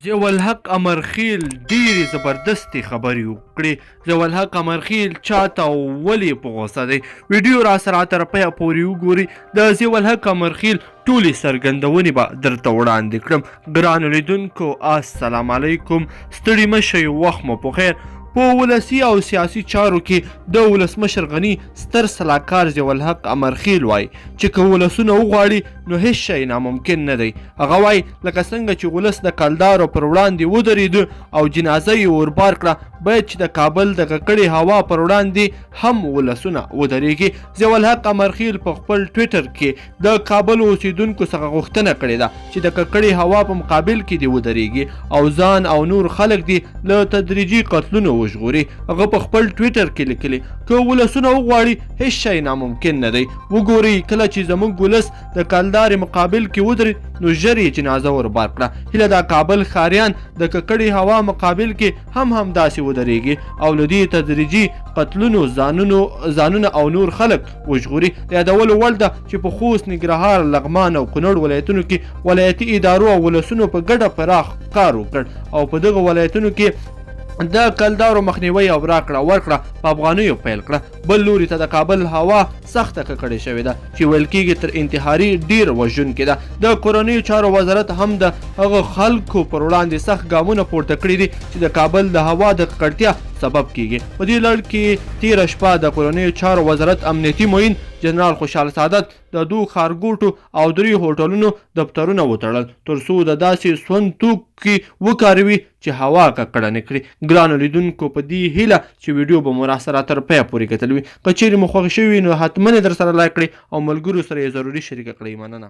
ضیاءالحق امرخیل ډېرې زبردستې خبرې وکړې. ضیاءالحق امرخیل چاته او ولې په غوسه دی؟ ویډیو راسره تر پایه پورې وګورئ. د ضیاءالحق امرخیل ټولې څرګندونې به درته وړاندې کړم. ګرانو لیدونکو السلام علیکم، ستړي مه شئ، وخت مو په خیر. په ولسي او سیاسي چارو کې د ولسمشر غني ستر سلاکار ضیاءالحق امرخیل وایي چې که ولسونه وغواړي نو هیڅ شی ناممکن نه دی. هغه وایي لکه څنګه چې ولس د کلدارو پر وړاندې ودرېد او جنازه یې اوربار کړه، باید چې د کابل د ککړې هوا پر وړاندې هم ولسونه ودرېږي. ضیاءالحق امرخیل په خپل ټویټر کې د کابل اوسېدونکو څخه غوښتنه کړې ده چې د ککړې هوا په مقابل کې دې ودرېږي او ځان او نور خلک دې له تدریجي قتلونو وژغوري. هغه په خپل ټویټر کې لیکلي، که ولسونه وغواړي هیڅ شی ناممکن نه دی. وګورئ کله چې زموږ ولس د کلدارې مقابل کې ودرېد نو ژر یې جنازه وربار کړه. هیله ده کابل ښاریان د ککړې هوا مقابل کې هم همداسې ودرېږي او له دې تدریجي قتلونو ځانونه او نور خلک وژغوري. د یادولو وړ ده چې په خوست، ننګرهار، لغمان او کونړ ولایتونو کې ولایتي ادارو او ولسونو په ګډه پراخ کار وکړ او په دغو ولایتونو کې د کلدارو مخنیوی او راکړه ورکړه په افغانیو پیل کړه. بل لوري ته د کابل هوا سخته ککړې شوې ده چې ویل کېږي تر انتحاري ډېر وژونکې ده. د کورنیو چارو وزارت هم د هغو خلکو پر وړاندې سخت ګامونه پورته کړي دي چې د کابل د هوا د ککړتیا سبب کېږي. په دې لړ کې تېره شپه د کورنیو چارو وزارت امنیتي معین جنرال خوشحال سعادت د دوو ښارګوټو او دریو هوټلونو دفترونه وتړل تر څو د داسې سون توکي وکاروي چې هوا ککړه نه کړي. ګرانو لیدونکو په دې هیله چې ویډیو به مو راسره تر پایه پورې کتل وي. که چیرې مو خوښ شوي نو حتما یې درسره لایک کړئ او ملګرو سره یې ضروري شریکه کړئ. مننه.